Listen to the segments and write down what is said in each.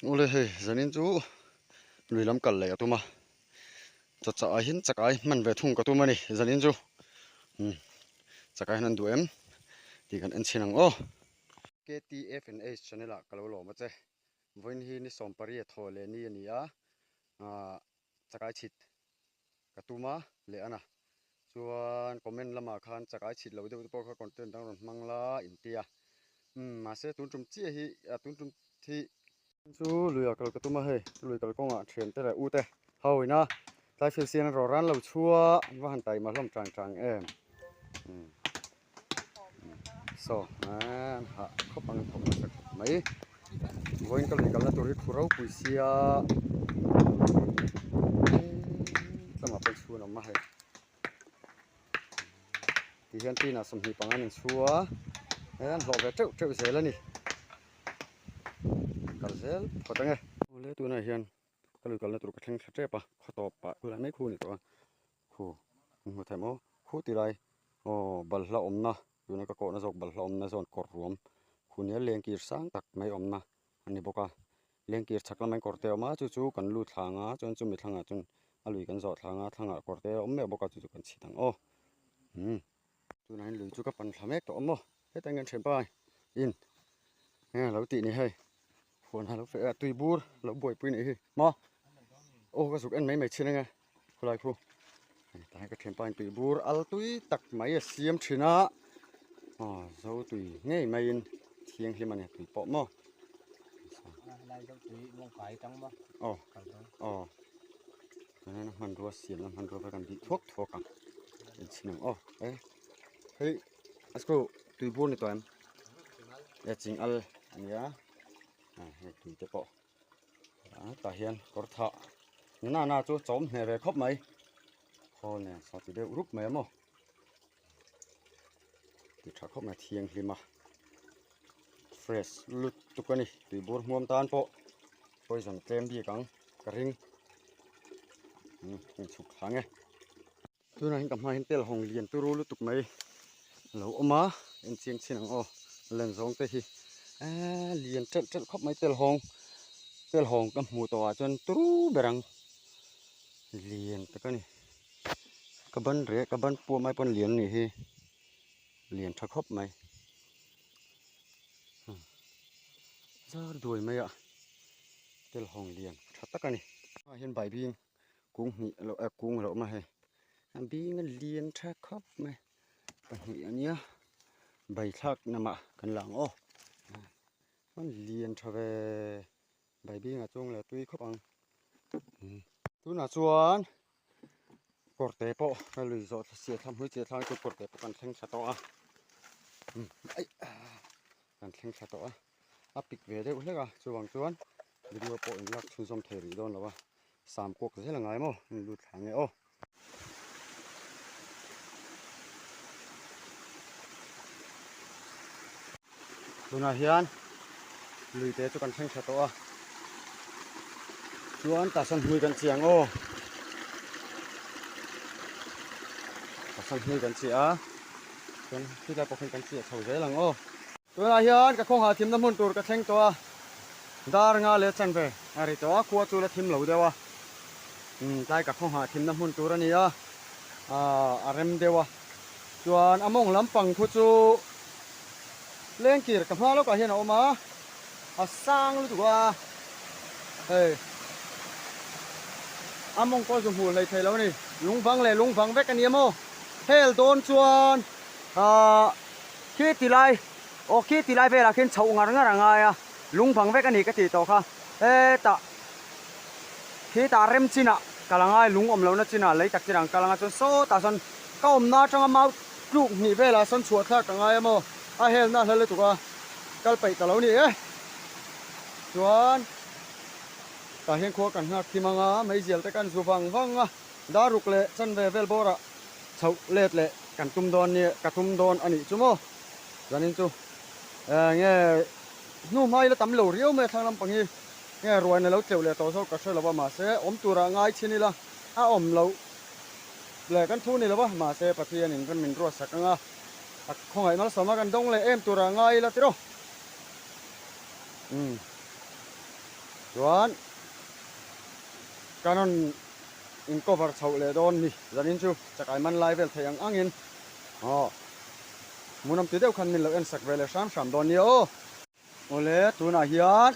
Awle hei zanin chu lui lam kal leh ka tum a, chawchah ah hian chakai hman ve thung ka tum a ni zanin chu umm chakai hian an duh em tih kan en chhin ang aw. KTFNH channel ah ka lo lawm a che, vawiin hi ni sawmpariat thaw leh ni a ni a, ah chakai chhit ka tum a leh a na chuan comment lamah khan chakai chhit lo deuh te pawh kha content dang rawn hmang la in tia umm mahse tun tum chiah hi ah tun tum hi chu lui ah kal ka tum a hei lui kal kawngah thian te leh u te ho ina tlai field sian an rawn ran lo chhuah an va han taima hlawm chang chang em umm saw an hah khawp ang thawk nasa khawp mai vawiin ka lui kalna tur hi khu ropui sia tlangah pawh chhun a awm a hei tihian tinah 25 an inchhu a he an hlawh ve teuh teuh zel a ni kal zel phawt ang e. Awle tunah hian ka lui kalna tur ka thleng thla tep a khaw tawp pah khulai mai khu a ni tawh a khu in hmu thei maw khu ti lai Aw balhla awmna tuna ka kawhna zawk balhla awmna zawn kawr ruam khu nia lengkir sang tak mai awmna a ni bawk a lengkir chhak lamah hian kawr te a awm a chu chu kan lut thlang a chuan chumi thlangah chuan a lui kan zawh thlang a thlangah kawr te a awm meuh bawk a chu chu kan chhit ang aw umm tunah hian lui chu ka pan thla mek tawh awm maw hetah hian kan thianpa in enge a lo tih ni hei huan a lo feh a tui bur a lo buaipui nih hi maw aw ka zuk en mai mai chin ange. Khawlai khu tah hian ka thianpa in tui bur al tui tak mai a siam thin a aw zo tui ngei maiin thianghlim a ni tui pawh maw aw aw chuanin hmanrua siamna hmanrua vel kan bih thuak thuak ang inchhin ang aw e hei a chu tui bur ni tawh em e ching al a nia hei tui te pawh. Tah hian kawr thah na na chu chawm hneh ve khawp mai khawl nen sa ti deuh rup mai a maw ti tha khawp mai thianghlim a fresh lutuk a ni tui bur hmuam tan pawh poison tlem bik ang ka ring in chhuk thlang e tunah hian ka hmaah hian tel hawng lian turu lutuk mai a lo awm a en chiang chin ang aw len zawng te hi eee lian telh telh khawp mai tel hawng tel hawng ka hmuh tawh ah chuan turu ber ang lian tak a ni ka ban reh ka ban puam ai pawn lian a nih hi lian tha khawp mai zar duai mai a tel hawng lian tha tak a ni ah hian baibing. Kung hnih a lo eh kung a lo awm a hei a bing a lian tha khawp mai pahnih a nia bai thlak namah kan la ang aw a lian tha ve bai bingah chuan leh tui khawp ang tunah chuan kawrte pawh ka lui zawh thla chiah thla hmui chiah thlang chu kawrte pawh kan thleng thla tawh a kan thleng thla tawh a a pik ve deuh hlek a chuvang chuan video pawh in lak chhunzawm thei rih dawn lo a. Sam kuak zel a ngai maw? In lut thla nge aw. Tunah hian lui te chu kan thleng tha tawh a. Chuan tahsan hmui kan chiang aw. Tahsan hmui kan chiah a. Chuan khilai pawh khian kan chiah chho zel ang aw. Tunah hian ka khawnghah thimna hmun tur ka thleng tawh a, dar nga leh chanve a ri tawh a, khua chu la thim lo deuh a, umm tlai ka khawnghah thimna hmun tur a ni a, aah a rem deuh a, chuan a mawng lampang khu chu lengkir ka hma lawkah hian a awm a, a sang lutuk a, hei a mawng pawh chu hmuh hlei thei lo a ni, lungvang leh lungvang vek a ni a maw, hel dawn chuan aah. Khi ti lai, aw khi ti lai velah khian chhoh ngar ngar a ngai a, lung bang vek a ni ka tih tawh kha. Hetah khitah rem chinah kal a ngai, lung awm lohna chinah lei tak chinah an kal anga chuan sawtah sawn ka awmna atanga mau tluk hnih velah sawn chhuah thlak a ngai a maw, a helna a hla lutuk a, kal peih ta lo ni e. Chuan tah hian khua kan nghak thim anga meizial te kan zu vang vang a, daruk leh chanve vel bawrah chhoh let leh kan tum dawn nia ka tum dawn a nih chu maw zanin chu nge hnu hma ila tam lo riau mai a thlang lampang hi nge ruaina lo tleuh leh tawh zawk ka hre lo a mahse awm turah ngai chhin ila a awm loh leh kan thu ni lo a mahse Pathianin rem min ruatsak anga a khawngaih malsawm a kan dawng leh em turah ngai ila tiraw umm. Chuan kan rawn in cover chhoh leh dawn ni zanin chu chakai man lai vel thei ang angin aw hmunawm ti deuh khan min lo en sak ve leh hram hram dawn nia aw. Awle tunah hian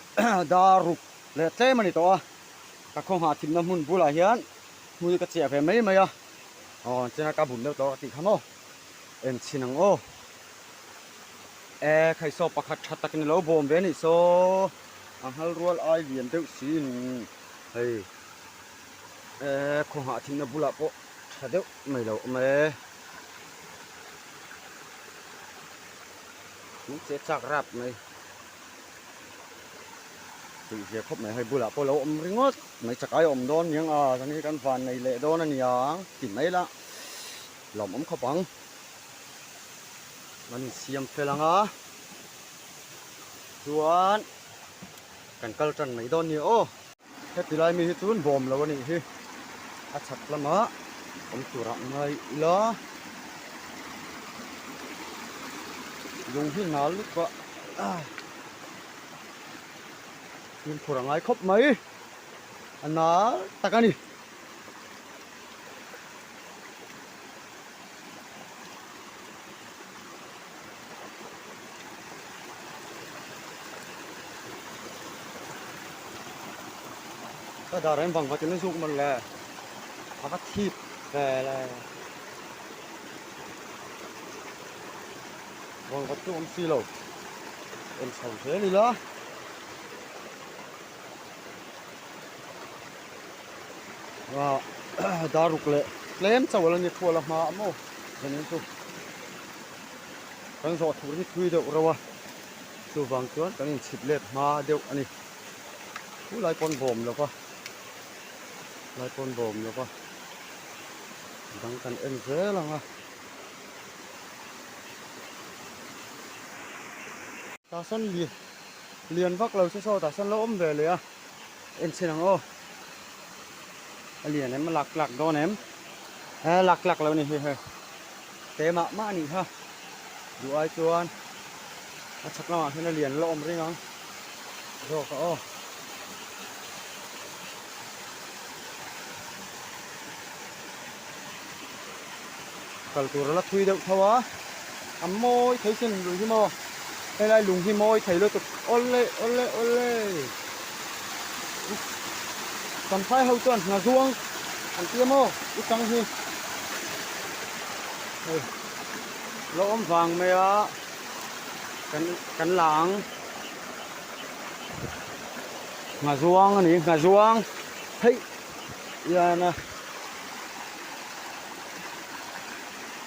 dar ruk leh tlem a ni tawh a, ka khaw nghah thimna hmun bulah hian hmui ka chiah ve mai mai a, aw chena ka bun deuh tawh ka tih kha maw en chhin ang aw. E khaisaw pakhat tha tak ni lo bawm ve anih saw a nghal rual ai lian deuh siin hei e khaw nghah thimna bulah pawh tha deuh mai lo awm e. Min che chak rap mai. Tih zia khawp mai hei bulah pawh lo awm ringawt mai chakai a awm dawn niang a zan hi kan van nei leh dawn a niang ti mai la lawmawm khawp ang. Kan insiam fel ang a chuan kan kal tan mai dawn nia aw. Heti lai mi hi chuan bawm lo a nih hi a chhak lamah awm turah ngai ila lung hi nal lutuk a fimkhur a ngai khawp mai a nal tak a ni. Ka dar em vang vatin a zuk mawn le a va thip ve le vang vat chu awm si lo en chho zel ila. Dar ruk leh tlem chauh a la ni thual a hma a maw zanin chu kan zawh tur hi thui deuh reuh a chuvang chuan kan inchhip let hma deuh a ni thu lai pawn bawm lo va lai pawn bawm lo va dang kan en zel ang a tah sawn lian vak lo chu saw tah sawn lo awm ve leh a. En chhin ang aw a lian em a lak tlak dawn em he lak tlak lo ni hi hei te mah mah a nih kha duh ai chuan a chhak lamah hian a lian la awm ring ang zawk a aw. Kal tur a la thui deuh tho a a mawi thei sin lui hi maw helai lung hi mawi thei lutuk awle awle awle champhai ho chuan hna zuang an tia maw i chang hi hei lo awm vang mai a kan kan la ang ngha zuang a ni ngha zuang hei hian a.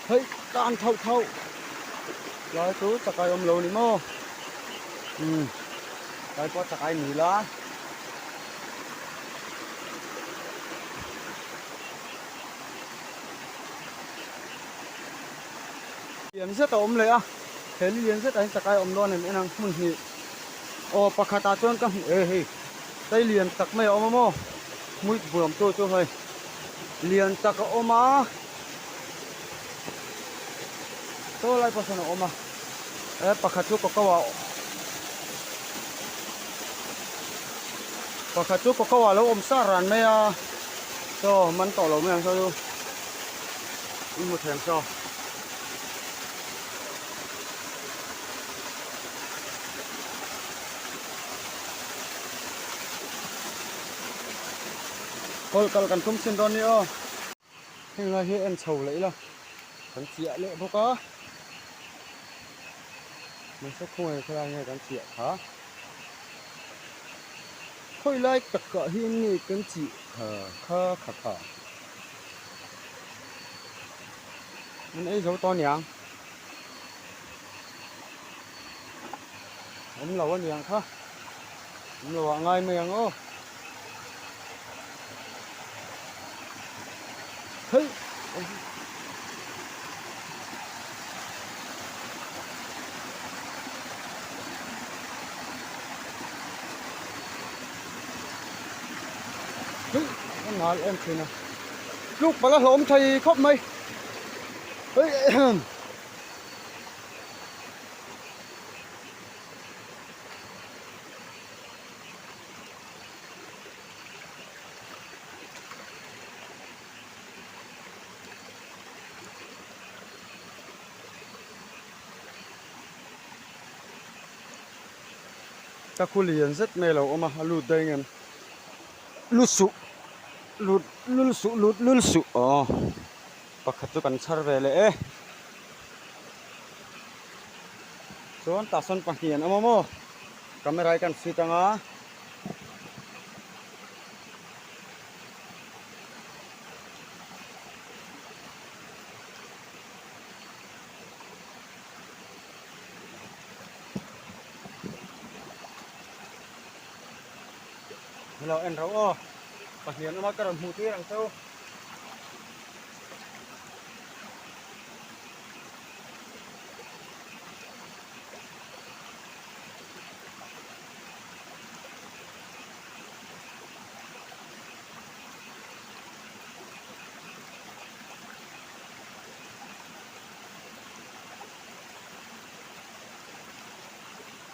Hei tan thauh thauh lai chu chakai awm lo ni maw umm lai pawh chakai ni la lian zet a awm leh a he lian zet ah hian chakai awm dawn em en ang hmun hnih aw pakhat ah chuan ka hmu e hei tei lian tak mai a awm a maw hmui buam tu chu hei lian tak a awm a saw lai pawh sawn a awm a e pakhat chu coco ah pakhat chu coco ah lo awm sa ran mai a saw man tawh lo mai ang saw chu in hmu thei ang saw. Kawlh kal kan tum chhin dawn ni aw. Heng lai hi en chho leh ila kan chiah leh bawk a. Mahse khawngaih khaw lai nge kan chiah kha. Khawi lai takah hian nge kan chih kha kha kha kha. An ei zo tawh aniang. Awm lo aniang kha. Awm lo ah ngai mai ang aw. Hei. Hei, a nal em thin a. Tluk pala hlawm thei khawp mai. Hei. Ka khu lian zet mai lo awm a, a lut daih ngem. Lut suh, lut lul suh, lut lul suh aw pakhat chu kan chhar ve leh e. Chuan tah sawn pahnih an awm a maw camera hi kan fit ang a. Hello en ro aw pahnih an awm a ka rawn hmuh tir ang cheu.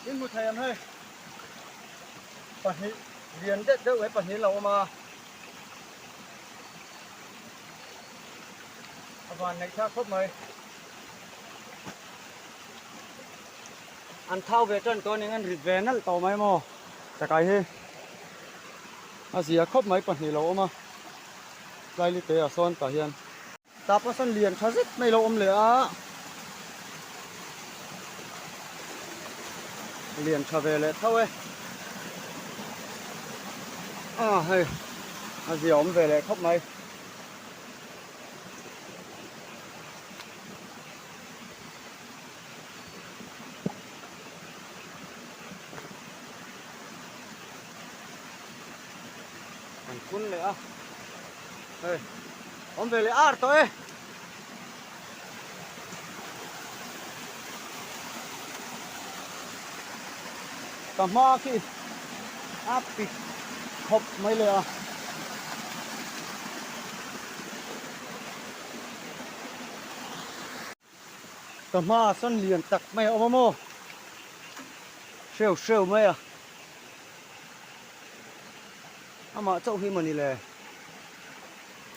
In hmu thei ang hei pahnih lian deuh deuh he pahnih an lo awm a a van neih thlak khawp mai an thau ve tan tawh ning an rit ve nalh tawh mai maw chakai hi a zia khawp mai pahnih lo awm a tlaili te ah sawn tah hian. Tah pawh sawn lian tha zet mai lo awm leh a, lian tha ve leh tho e. A hei a zia awm ve leh khawp mai. An phun leh a hei awm ve leh ar tawh e. Ka hma khi a pik khawp mai leh a. Ka hma ah sawn lian tak mai a awm a maw hreu hreu mai a amah chauh hi mawni le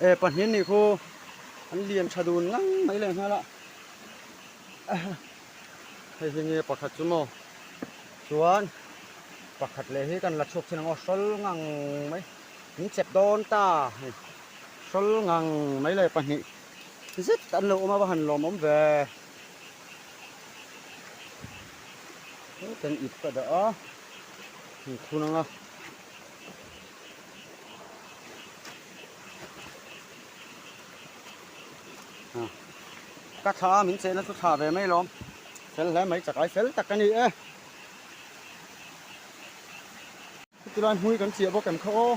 e pahnih an nih khu an lian tha dun ngang mai leh nghal a hei hi nge pakhat chu maw chuan pakhat leh hi kan la chhuak thin ang aw hrawl ngang mai min chep dawn ta hei hrawl ngang mai leh pahnih. Zet an lo awm a va han lawm awm ve. Hetiang ip ka dah a in thun ang a. Ka thla a min chehna chu thla ve mai lawm. Fel hle mai chakai fel tak a ni e. Chulai hmui kan chiah bawk em kha aw.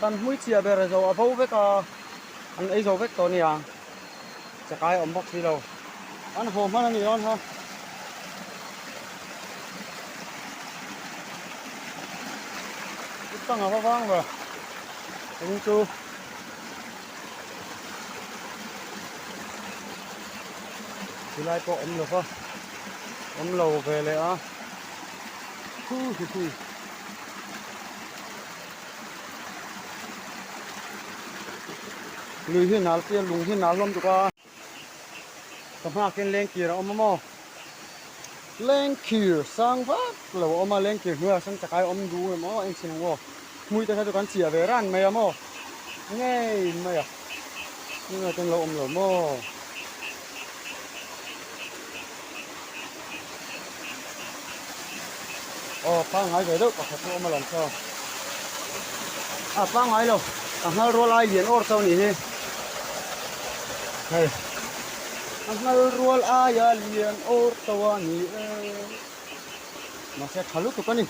Kan hmui chiah ber zo a bo vek a, an ei zo vek tawh a nia, chakai a awm bawk si lo. An haw hman a ni dawn kha. Chutang a va vang ve. Eng chu. Chulai pawh awm lo va awm lo ve leh a hu hu hu lui hi nal sia lung hi nal hlawm tuk a ka hma khian lengkir a awm a maw lengkir sang vak lo a awm a lengkir hnuaiah sawn chakai a awm duh em aw engchhin ang aw. Hmui te kha chu kan chiah ve ran mai a maw? Ngei mai a, tunah chuan lo awm lo maw? Aw pangngai ve deuh pakhat chu a awm alawm saw. A pangngai lo, a nghal rual ai lian awr chauh a nih hi. Hei, a nghal rual aia lian awr chauh a ni e. Mahse tha lutuk a ni.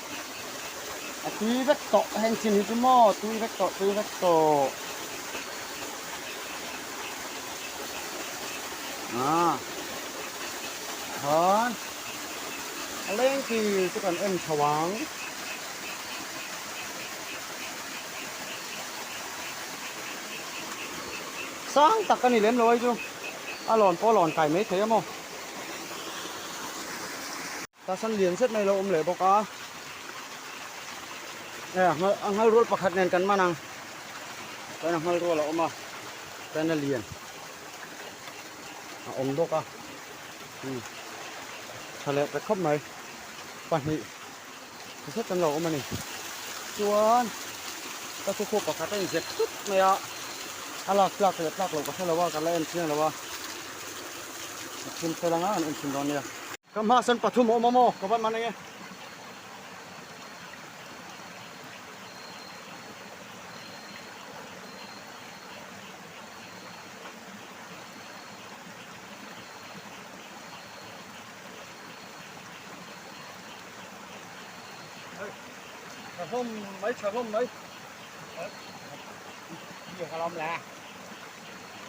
A tui vek tawh heng chin hi chu maw tui vek tawh tui vek tawh. Ah khan a leng kir chu kan en chho ang. Sang tak a ni lem lo ai chu a lawn pawh a lawn kai mai thei a maw. Ta san lian zet mai lo awm leh bawk a e a nghal rual pakhat nen kan man ang chuan a nghal rual a awm a. China lian a awm bawk a umm tha leh ta khawp mai pahnih zet an lo awm a ni chuan ka thu khup pakhat a inzep tut mai a a lak tlak leh tlak loh ka hre lo a ka la en chiang lo a a chhun fel anga an en chhin dawn nia. Ka hma sawn pathum a awm a maw ka van man enge. Tha hlawm mai tha hlawm mai. Hlawm le.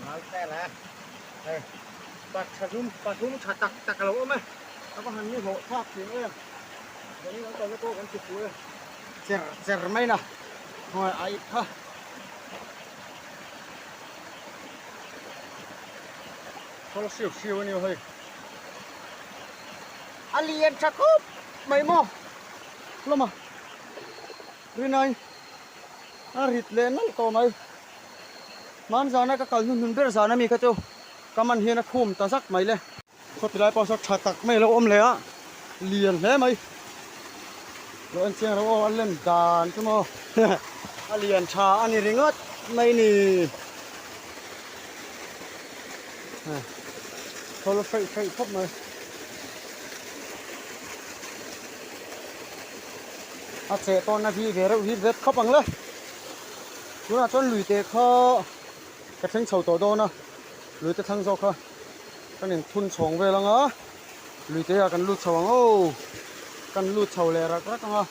Nal te le. Hei pathum pathum tha tak tak a lo awm e. Ka va han ni hlawh thlak thin em. Zanin an kalna pawh kan ti fuh e. Cher cher mai na. Hnuai a ip kha. Khawl siu siu a ni hei. A lian tha khawp mai maw. Hlawm a. Rinai a rit leh nalh tawh mai. Hmanzana ka kal hnuhnun ber zan ami kha chu ka man hian a khum ta zak mai le. Khawti lai pawh saw tha tak mai a lo awm leh a, lian hle mai. Lo en chiang reuh aw, a lem dan chu maw a lian tha a ni ringawt mai ni. Thawl hreih hreih khawp mai. A cheh tawnna hi ve reuh hi vet khawp ang le. Tunah chuan lui te kha ka thleng chho tawh dawn a, lui te thlang zawk kha kan inthun chhawng vel ang a, lui te ah kan lut chho ang aw, kan lut chho leh rak rak ang a,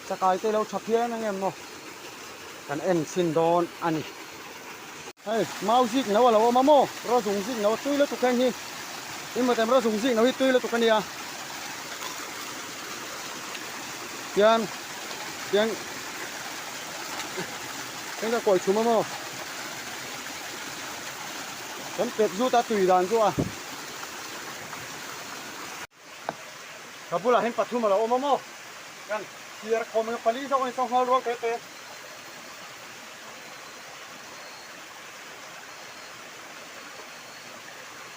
chakai te lo tha phian ang em maw kan en chhin dawn a ni. Hei mau zik no a lo awm a maw, rawzung zik no a tui lutuk heng hi, inmatem rawzung zik no hi tui lutuk a nia, tian tian heng ka kawi chhum a maw kan pet zut a tui dan chu a ka bulah hian pathum a lo awm a maw kan thlir khawm anga pali zawk a ni saw nghal rual te te.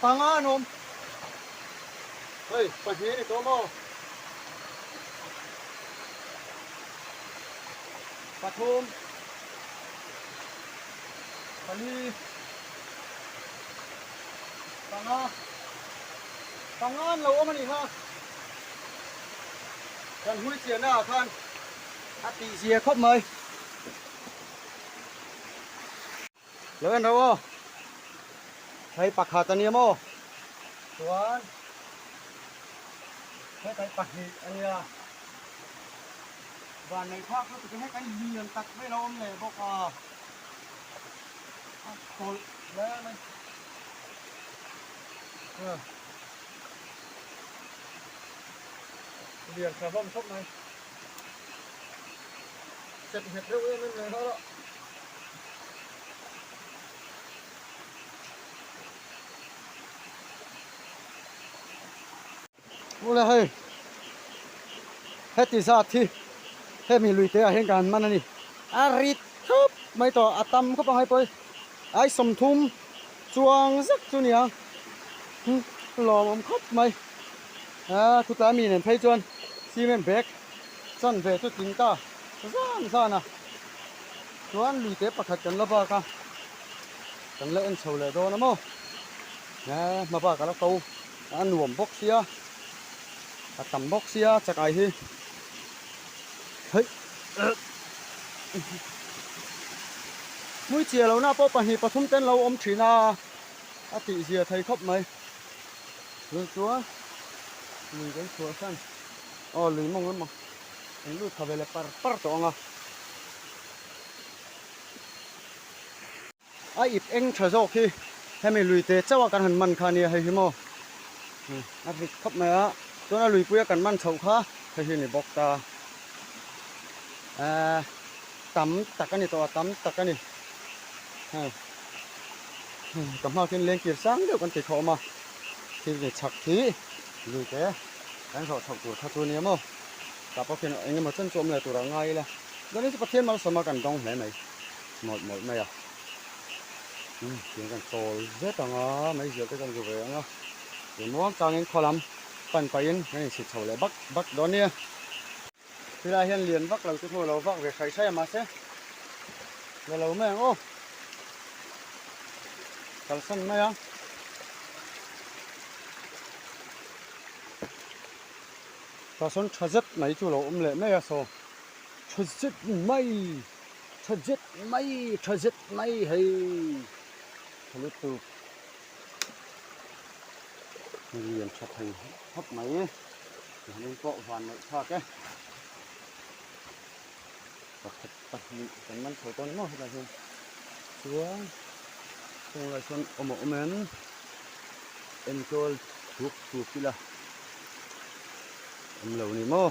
Panga an awm. Hei pahnih a ni tawh maw? Pathum pali panga panga an lo awm a nih kha. Kan hui chiahna ah khan a tih zia khawp mai. Lo en reuh aw. Hei pakhat a nia maw? Chuan hetai pahnih a nia. Van nei phak lutuk hi hetai lian tak mai a lo awm leh bawk a. A tawlh hle mai. Lian tha hlawm khawp mai. Chep nghet reuh em em leh nghal a. Ule hei heti zat hi hemi lui te ah hian kan man a ni a rit khawp mai tawh a tam khawp ang hei pawh hi ai 30 chuang zek chu nia lawmawm khawp mai a thutlai mi nen phei chuan cement bag chan ve chu tling ta zan zan a. Chuan lui te pakhat kan la bak a, kan la en chho leh dawn a maw? He hma bak a la ko a nuam bawk sia, a tam bawk sia chakai hi. Hei Hmui chiah lohna pawh pahnih pathum ten lo awm thin a, a tih zia thei khawp mai. Chu chuan lui kan chhuah san, aw lui mawng emaw kan lut thla ve leh par par tawh ang a. A ip eng tha zawk hi hemi lui te chauh a kan han man kha ania hei hi maw a rit khawp mai a chuan a luipui a kan man chhoh kha hei hi a ni bawk ta ehh tam tak a ni tawh a tam tak a ni hei ka hma khian lengkir sang deuh kan ti khawm a thil ni chhak khi lui te kan zawh chhoh tur kha chu ania maw tah pawh khian eng emaw chen chu awm leh tur a ngai ila. Chuanin chu Pathian malsawma kan dawng hle mai mawlh mawlh mai a. Umm tiang kan chawl zet ang a, meizial te kan zu ve ang a, tun muang changin khaw lam pan pahin kan inchhit chho leh bak bak dawn nia. Helai hian lian vak lo chu hmu lo vak ve hrai hrai a mahse la lo mai ang aw. Kalsan mai a. Tah sawn tha zet mai chu lo awm leh mai a saw tha zet mai tha zet mai tha zet mai hei tha lutuk lian tha thei khawp mai tihian pawh van neih thlak e pakhat pahnih kan man chho tawh a ni maw helai hian chuan chung lai sawn awm a awm em enkawl thuk thuk ila awm lo ni maw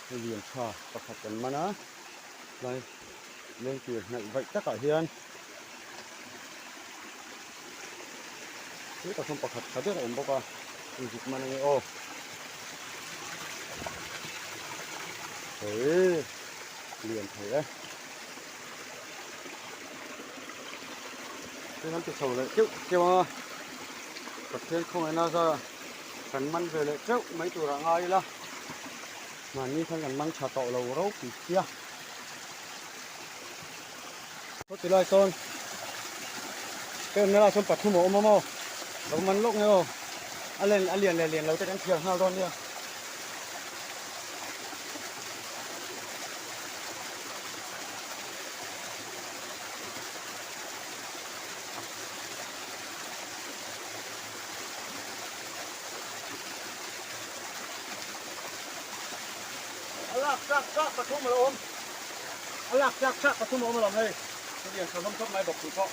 hei lian tha pakhat kan man a tlai lengtir hnaih vaih takah hian hetah sawn pakhat tha ber a awm bawk a inzuk man ange aw hei lian thei e. Hei kan ti chho leh keuh keuh ang a Pathian khawngaihna zara kan man ve leh teuh mai turah ngai ila mahni khan kan man tha tawh lo ropui sia khaw ti lai sawn pemna lai sawn pathum a awm a maw lo man lawk nge aw a len a lian leh lian lo te kan thiar nghal dawn nia. A lak tlak tlak pathum a lo awm a lak tlak tlak pathum a awm alawm hei chutiang tha hlawm khawp mai bawk tih pawh.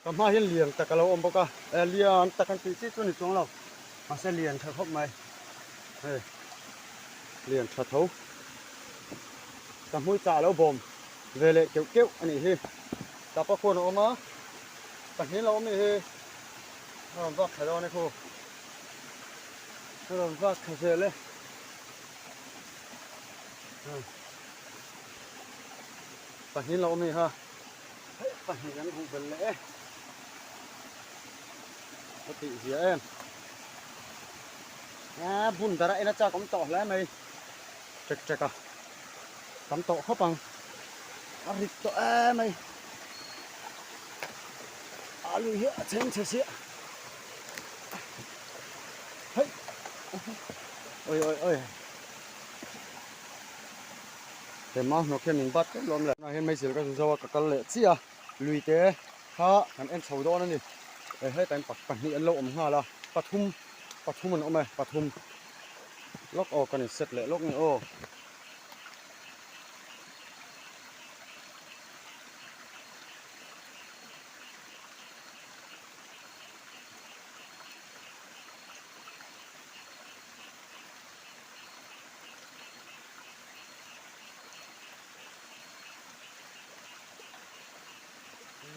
Ka hma hian lian tak a lo awm bawk a eh lian tak an tih chi chu a ni chuang lo mahse lian tha khawp mai hei lian tha tho ka hmui chah a lo bawm ve leh keuh keuh a nih hi tapa khuan a awm a pahnih an lo awm nih hi a rawn vak thla dawn e khu a rawn vak thla zel e. Pahnih lo awm a ni kha hei pahnih an huh belh leh e ka tih zia em a bun darah en a chak awm tawh hle mai ṭek ṭek a tam tawh khawp ang a rit tawh em mai alu hi a chheng chhe siah hei oi oi oi. He mau hnawk hian min bat tlem lawm le. Tunah hian meichil ka zu zo a, ka kal leh chiah a, lui te kha kan en chho dawn a ni. He hetah hian pahnih an lo awm nghal a, pathum pathum an awm e, pathum lawk aw kan in set leh lawk nge aw.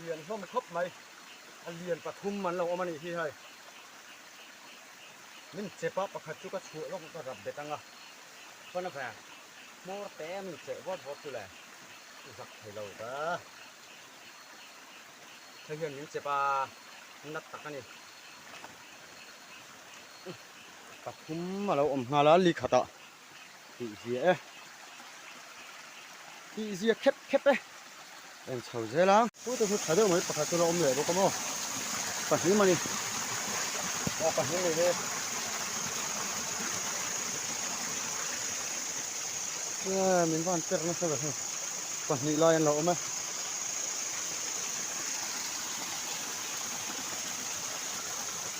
Lian hlawm khawp mai a lian pathum an lo awm a nih hi hei min chep a pakhat chu ka chhuah lawk ka rap bet ang a chuan a vang hmawr te min cheh vawt vawt chu le zak thei lo ta hei hian min chep a nat tak a ni. Pathum a lo awm nghal a likhatah tih zia e tih zia khep khep e en chho zel a. Chu te chu tha deuh mai pakhat chu la awm leh bawk a maw pahnih mani aw pahnih ni hi min van per nasa ber hei pahnih lai an lo awm e.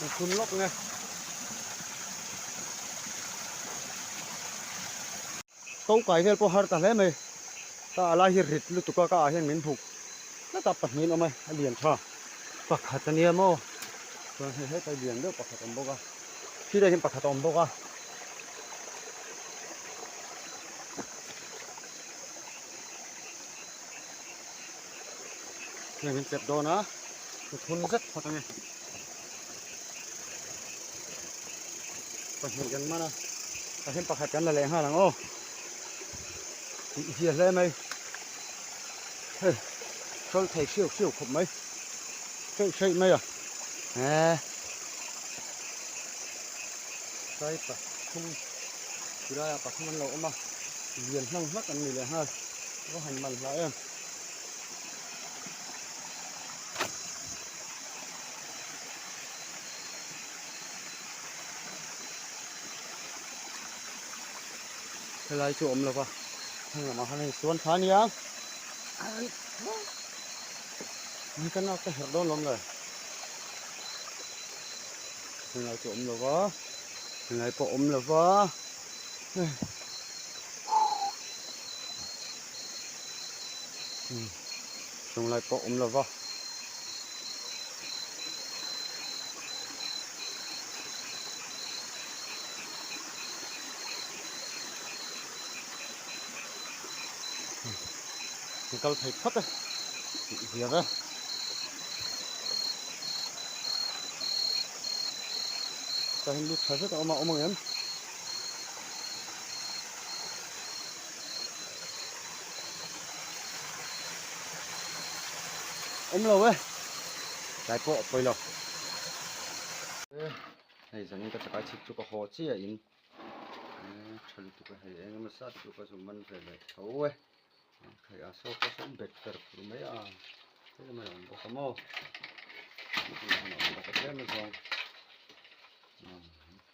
An thun lawk nge. Ko kai vel pawh har ta hle mai. Ka ah lai hi rit lutuk a, ka ah hian min buk tlat a, pahnih an awm e, a lian tha pakhat a nia maw. Chuan hei hetlai lian deuh pakhat a awm bawk a, khilai hian pakhat a awm bawk a. Hei min chep dawn a, ka thun zet phawt a ni. Pahnih kan man a, pahnih pakhat kan la leh nghal ang aw. Tih zia hle mai. Hei, hrawl thei hriau hriau khawp mai. Hreih hreih mai a. He. Sai pathum, tilaiah pathum an lo awm a, lian hlang hlak an ni leh nghal. Va han man hlah em. Helai chu awm lova heng lamah khan hei suan thla ania ni ka nak ka herh dawn lawm le helai chu awm lova helai pawh awm lova hei chunglai pawh awm lova. Kan kal thei phawt e tih zia ve. Tah hian lut tha zet a awm a awm ang em? Awm lo e tlai pawh a pawi lo. Hei zanin ka chakai chhip chu ka haw chiah in tha lutuk a hei eng emaw zat chu ka zu man ve leh tho e hei a saw pawh sawn bet fer fur mai a hei emaw awm bawk a maw awm bawk a tlem a zawng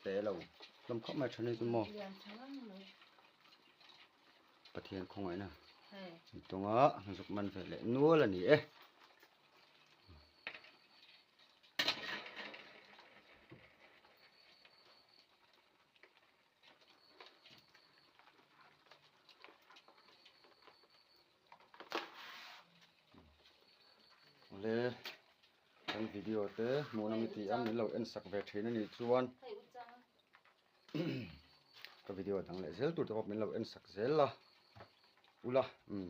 te lo hlawm khawp mai tha ni chu maw. Pathian khawngaihna tunga zuk man ve leh nual a ni e. Awle kan video te hmuhna mi tih a min lo en sak ve thin a nih chuan ka video dang leh zel tur te pawh min lo en sak zel la ula umm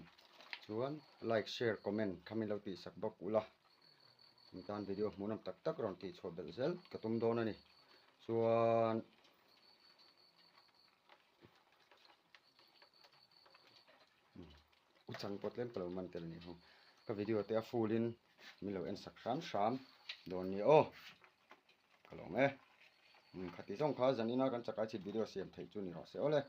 chuan like share comment kha min lo tih sak bawk ula in tan video hmuhnawm tak tak rawn tih chhuah belh zel ka tum dawn a ni chuan u chang pawh tlem ka lo man tel a nih hawng ka video te a full in min lo en sak hram hram dawn nia aw. Ka lawm e. Khati zawng kha zanina kan chakai chhit video siam theih chu ni rawh se awle.